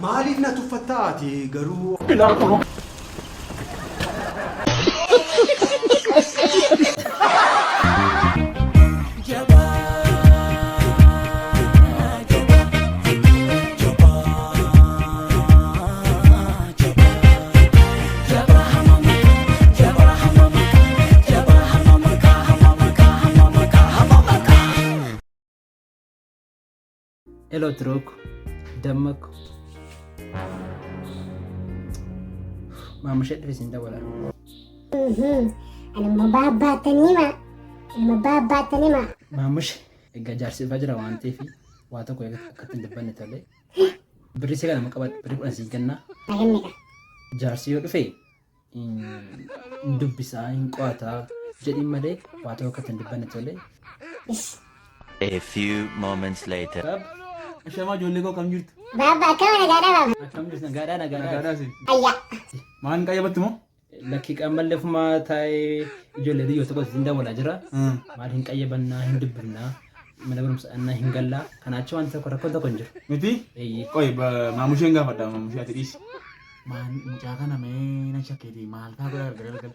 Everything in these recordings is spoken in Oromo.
Maaliif na tuffattaa ati garuu? Hello Tirooko, damma ko. Maama ishee dhufe siin dawwala. Ani immoo baabbaatanii ma. Ani immoo baabbaatanii ma. Maama ishee egaa jaarsi dhufaa jira waan ta'eef waa tokko akka ittiin dubbanne tole. Birrii see kana qabadhu birrii 10 siin kenna. Na kenni ka. Jaarsi yoo dhufe hin dubbisaa hin qo'ataa jedhiin malee waa tokko akka ittiin dubbanne tole. Ish. A few moments later. Baab Ashamaa ijoollee koo kam jirtu? Baabba akkam nagaadhaa baaba. Akkam jirtu nagaadhaa nagaadhaa. Nagaadhaa isin. Ayya. Maal hin qayyabattu moo? Lakkii qaammallee ofumaa taa'ee ijoollee biyya tokko isin dawwalaa jira. Maal hin qayyabannaa hin dubbifnaa mana barumsa annaa hin gallaa kanaachi wanti tokko rakkoon tokko hin jiru. Miti? Eeyyee. Qoy maamusheen gaafadha maamushee ati dhiisi. Maal mucaa kana mee nan shakkeeti maal faa godha gargar galgal.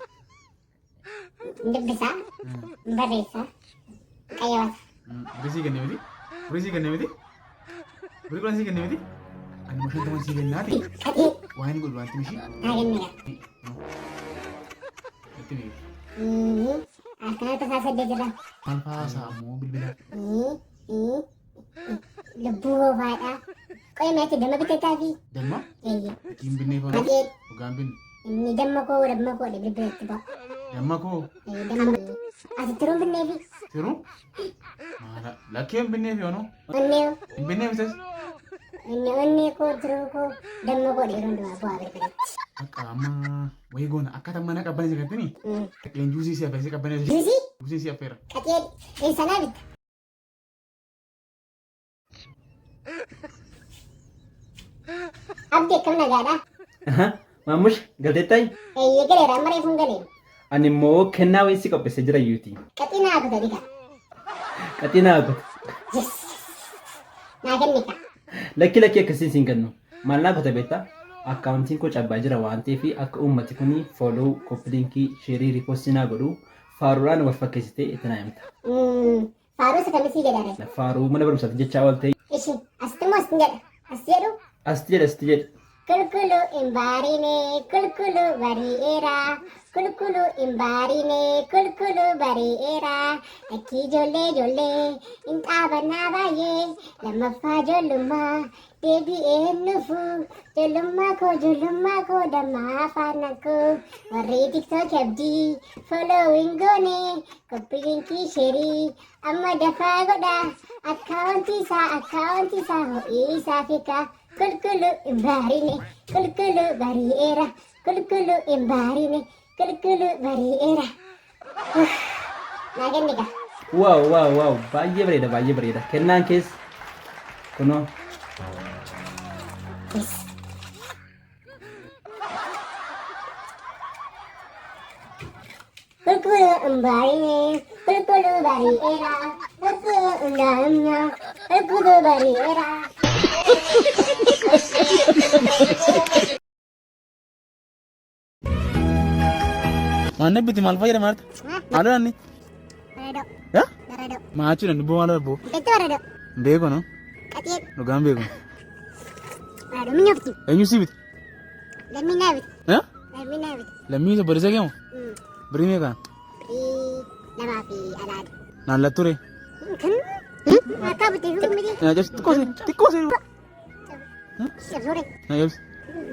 Hin dubbisaa. Hin barreessaa. Hin qayyabata. Birrii sii kenne miti? Birrii sii kenne miti? Birrii 10 sii kenne miti? Ani immoo 50 sii kennaati. Qaxii. Waa inni godhu wanti mishii. Naa kenni ka. Itti miti. Akkanaa tasaa saddeet irra. Maal faa haasa'a immoo bilbila. Lubbuu boofaadha. Qoy meetti damma bitataa fi. Damma? Eeyyee. Ittiin binnee faana. Qaxii. Dhugaan binne. Inni damma koo damma koo bilbila itti ba'a. Damma koo. Damma. Ati tiruun binnee fi. Tiruu? Maala lakkee hin binneef yoonoo. Onnee Hin binneef isas. inni onnee koo tiruu koo damma koo yeroo hundumaa bu'aa bilbilatti. Bakka amma wayii goona akkata mana qabbaneessa gartanii. Dhaqeen juusii si affeera si qabbaneessa. Juusii? Juusii si affeera. Qaxee eessanaa bitta? Abdi akkam nagaadha? Maamush galteettaayi? Eeyyee galeera amma reefuun galee. Ani immoo kennaa wayii si qopheessee jira yuuti. Qaxii naa kuta dika. Qaxii naa kuta. Yes. Naa kenni ka. Lakki lakki akkasiin siin kennu. Maal naa kuta beektaa? Akkaawuntiin koo cabbaa jira waan ta'eef akka uummati kun follow, copy link, share, repost naa godhu faaruudhaan wal fakkeessitee itti naa himta. Faaruu isa kamisii jedha re. Faaruu mana barumsaatti jechaa oolte. Ishi asitti immoo asitti jedha. As jedhu. Asitti jedha asitti jedha. Kulkulu hin baarine kulkulu bari'eera. Kulkulu hin baarine kulkulu bari'eera. Lakkii ijoollee ijoollee hin xaabannaa baay'ee lammaffaa ijoollummaa deebi'ee hin dhufu. Ijoollummaa koo ijoollummaa koo dammaa afaan koo warri tiktok abdii follow hin goone Copy linkii sheerii amma dafaa godha akkaawwantii isaa akkaawwantii isaa ho'ii isaa fika kulkulu hin baarine kulkulu bari'eera kulkulu hin baarine kulkulu bari'eera. Naa kenni gaa. Waaw waaw waaw baay'ee bareeda baay'ee bareeda kennaan kees kunoo. Yes. Kulkulu hin baarine kulkulu bari'eera kulkulu hin daa'imna kulkulu bari'eera. Maal nabbiti maal fayyadama harta? Maal inni? Bareedoo. Yaa? Bareedoo. Maachuudha dubboo maal darboo? Beektu bareedoo. Beeku no? Qaxee. Dhugaan beeku. Bareedoo minyofti. Eenyu si bite? Lammii naa bite. Yaa? Lammii naa bite. Lammii isa barisa keemu? Birrii meeqaan? Birrii lamaa fi alaadha. Naan latture. Kan akka bitee fi miti. Na cabsi xiqqoo see xiqqoo see. Cabsuure. Na cabsi.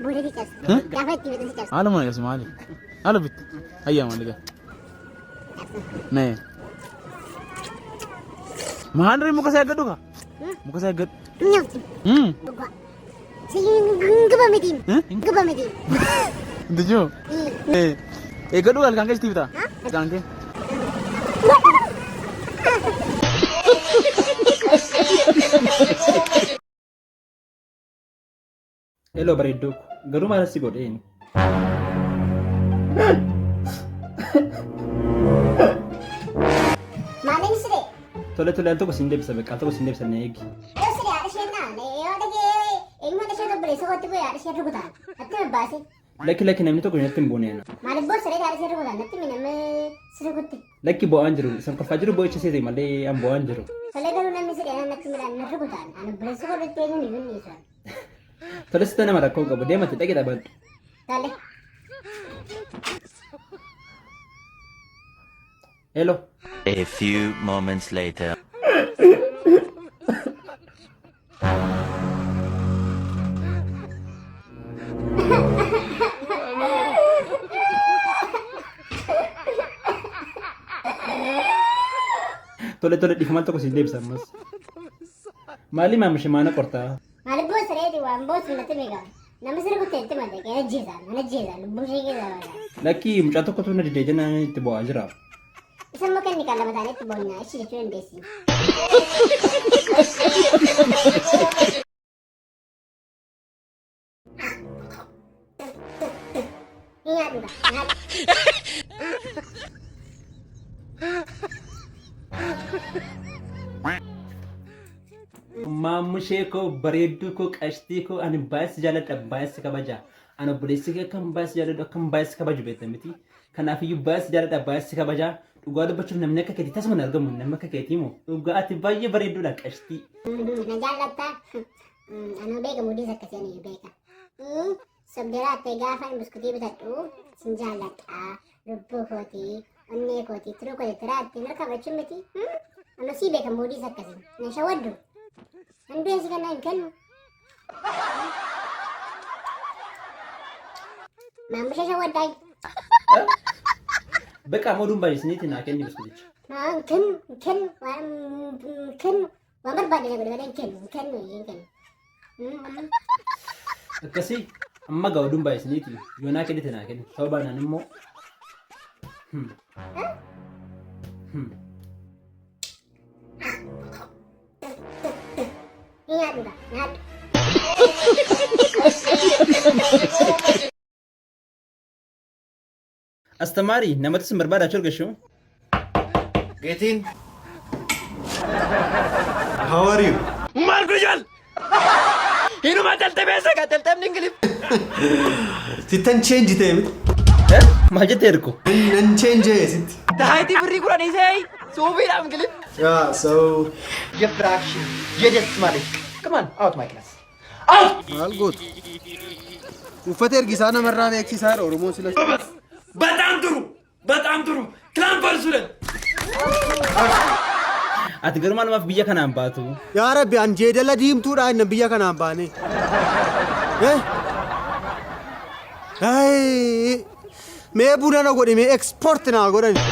Booda si cabsa. Gaafa itti bitu si cabsa. Haala mana cabsi maali? Haala bitti. Ayyaa maali gaa. Nee. Maal ree muka isaa eeggadhu kaa? Muka isaa eeggadhu. Nyaatu. Dhugaa. Guba miti. Guba miti. Dijoo. Eeggadhu ilkaan kee sitti bitaa? Ilkaan kee. Hello bareedduu ko garuu maal si godhe inni? Maaliin siree? Tole tole al tokko siin deebisa beekaa al tokko siin deebisa na eegi. Yoo siree haadha isheen naa yoo dhagee eenyummaa ishee tokko. obboleessa kootti bu'e haadha ishee rukutaan. Natti babbaase. Lakki lakki namni tokko natti hin buune ana. Maaliif boossa ree haadha ishee rukutaan? Natti mi nama si rukutte. Lakki bo'aan jiru. Isan kolfaa jiru boo'icha seete malee an bo'aan jiru. Tolee garuu namni si dheeraa natti midhaan na rukutaan. Ani obboleessa koo irratti eenyuun iyyuu hin dhiisu. Tole sitta nama rakkoo qabu deemati dhaqi taphadhu. Tole. Hello. A few moments later. Tole tole dhiifama tokko siin deebisa ammas. Maali maamishee maana qortaa? Maaliif boossa reeti waan boossu natti migaa. Namni si rukutte itti malee kan ajjeesaa mana ajjeesaa lubbuu ishee keessaa baasa. Lakki mucaa tokkotu na didee jennaan itti bo'aa jira. Isa immoo kenni kan lama taanee itti boonnaa ishii jechuu dandeessi. Ni nyaadhu gaa nyaadhu. Maammushee koo bareedduu koo qashtii koo ani baay'ee si jaalladha baay'ee si kabaja. Ani obboleessi kee akkam baay'ee si jaalladhu akkam baay'ee si kabaju beekta miti. Kanaafiyyuu baay'ee si jaalladha baay'ee si kabaja. Dhugaa dubbachuuf namni akka keetii tasuma hin argamu namni akka keetii moo dhugaa ati baay'ee bareedduudha qashtii. Na jaallattaa? Anuu beeka mudiis akkasii ani beeka. Sobderaattee gaafa buskutii bitadhu sin jaalladha lubbuu kootii onnee kootii tiruu kootii tiraattee na kabachuu miti. Anuu sii beeka mudiis akkasii na shawaddu. Nan du'e si kennaa hin kennu. Maamusha shawaddaa. Beqa oduun baay'isniiti naa kenni buskuticha. Maa hin kennu hin kennu waan hin kennu waan barbaadde na godhe malee hin kennu hin kennu hin kennu. Akkasii amma gaa oduun baay'isniiti yoo naa kennite naa kenni ta'uu baanaan immoo. Ni nyaadhu gaa nyaadhu. Astamaarii namatti sin barbaada achi argashu. Get in. How are you? Hinuma talxabeessa ka talxabni Ingilif. Sittan change ta'e miti. Maal jettee ergu? Nan change ta'e sitti. Taayitii birrii kudhanii seeyi suufiidhaaf Ingilif. Yeah, so የ fraction የ decimal. Come on, out my class. Out! Maal gootu? Uffata ergisaa namarraa beeksisaa Oromoon sila. በጣም ጥሩ በጣም ጥሩ ክላምፐር ሱደን Ati garuu maalumaaf biyya kanaan baatu? Yaa Rabbi an jeedala diimtuudha inni biyya kanaan baane. Eh? Ay, mee buna na godhi mee export naa godhani.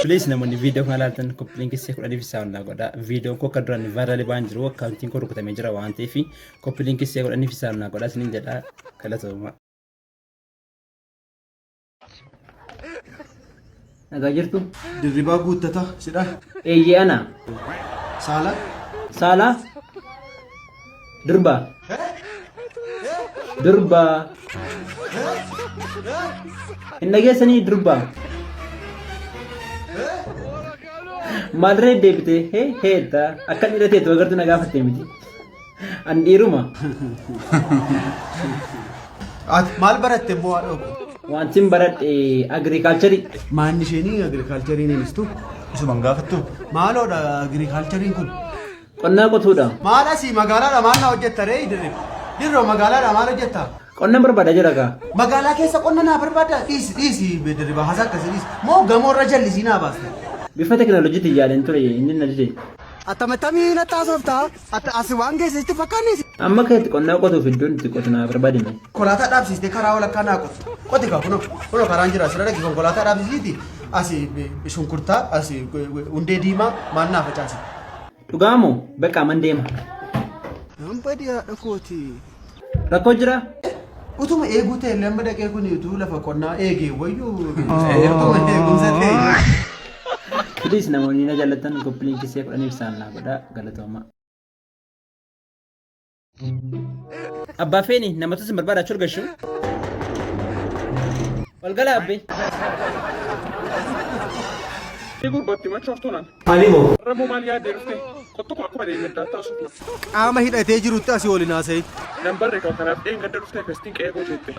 Please namoonni viidiyoo kana ilaaltan copy link si'a kudhaniif isaa naa godha. Viidiyoon koo akka duraan viral ba'an jiru akkaawuntiin koo rukutamee jira waan ta'eef copy link si'a kudhaniif isaa naa godha isiniin jedha galatooma. Nagaa jirtu? Dirribaa guuttataa sidha. Eeyyee ana. Saala. Saalaa? Durba. Durba. Hin dhageessanii durba. Maalirra deebite hee heetta akka dhiira teetu agartu na gaafatte miti. An dhiiruma. Ati maal baratte immoo haadha koo? Wantin baradhe agriculture. Maanni isheenii agricultureiin inistu? Isuman gaafattu? Maaloodha agricultureiin kun? Qonnaa qotuudha. Maal asii magaalaadha maal naa hojjetta ree dirree? Dirroo magaalaadha maal hojjetta? Qonna barbaada jira kaa. Magaalaa keessa qonna naa barbaada? Dhiisi dhiisi dirriba hasa akkasii dhiisi. Moo gamoorra jallisii naa baasta? Bifa teekinooloojiitiin yaaleen ture inni na dide. Attamattamii natti haasoftaa? As waan geesse sitti fakkaanne? Amma akka itti qonnaa qotuuf iddoon itti qotu naa barbaadime. Konkolaataa dhaabsistee karaa walakkaa naa qotu. Qoti kaa kunoo kunoo karaan jira asirra dhaqi konkolaataa dhaabsisiiti asi shunkurtaa asi hundee diimaa maal naa facaasi. Dhugaa moo bakka man deema. Nan badi haadha kooti. Rakkoo jira? Utuma eeguu ta'e illee amma dhaqee kun utuu lafa qonnaa eegee wayyuu utuma eegumsa ta'e. Please namoonni na jaallattan copy link si'a kudhaniif isaan naa godhaa galatooma. Abbaa feeni namatu sin barbaada achi ol gashu. Ol gala abbee. Gurbatti machooftuunaan. Maalimoo? Ramoo maal yaaddee dhufte? Kottu koo akkuma deeggardaa taasifna. Qaama hidhatee jirutti asii waliin haasa'in. Nan barre kan kanaaf dheengadda dhuftee akkasitiin qe'ee koo jeette.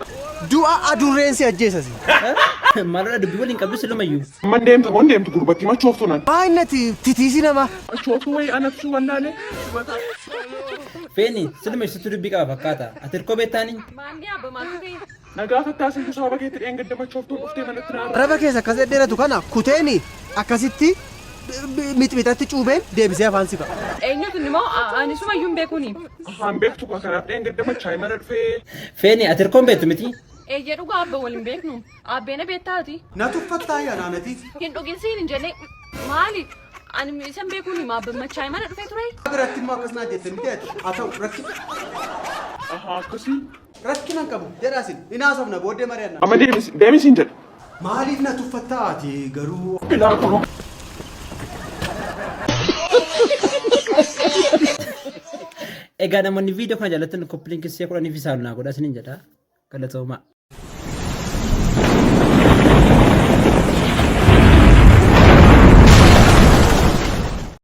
Du'a adurreen si ajjeesasi. Maalodha dubbii waliin qabdu silumayyuu. Amman deemta moo hin deemtu gurbatti machooftu nan. Baay'inati titiisi namaa. Machooftu wayii anatu wallaalee. Feeni siluma ibsituu dubbii qaba fakkaata. Ati hirkoo beektaani? Maalli abba maaltu ta'e? Nagaa fattaasin sababa keetti dheengadda machooftuun dhuftee manatti naa. Raba keessa akkas dhedheeratu kana kuteeni akkasitti mixmixatti cuubeen deebisee afaan si ka'a. Eenyutu immoo ani sumayyuu hin beekuuni. Afaan beektu koo kanaaf dheengadda machaa'e mana dhufee. Feeni ati hirkoo hin beektu miti? Eeyyee dhugaa abba wal hin beeknu. Abbeen beektaati. Na tuffattaa yaa naanati. Hin dhugin siin hin jenne maali? Ani isa hin beekuuni maa abba machaa'e mana dhufee ture? Biratti immoo akkas naa jette miti ati. Haa ta'u rakkina. Ahaa akkasii. Rakkina hin qabu jedhaasin. Hin haasofna booddee mari'anna. Amma deemisiin jedhe. Maaliif na tuffattaa ati garuu? Bilaa kunoo. Egaa namoonni viidiyoo kana jaallattan koppiliin keessee 10 fi saalunaa godhaa isiniin jedha. Galatoomaa.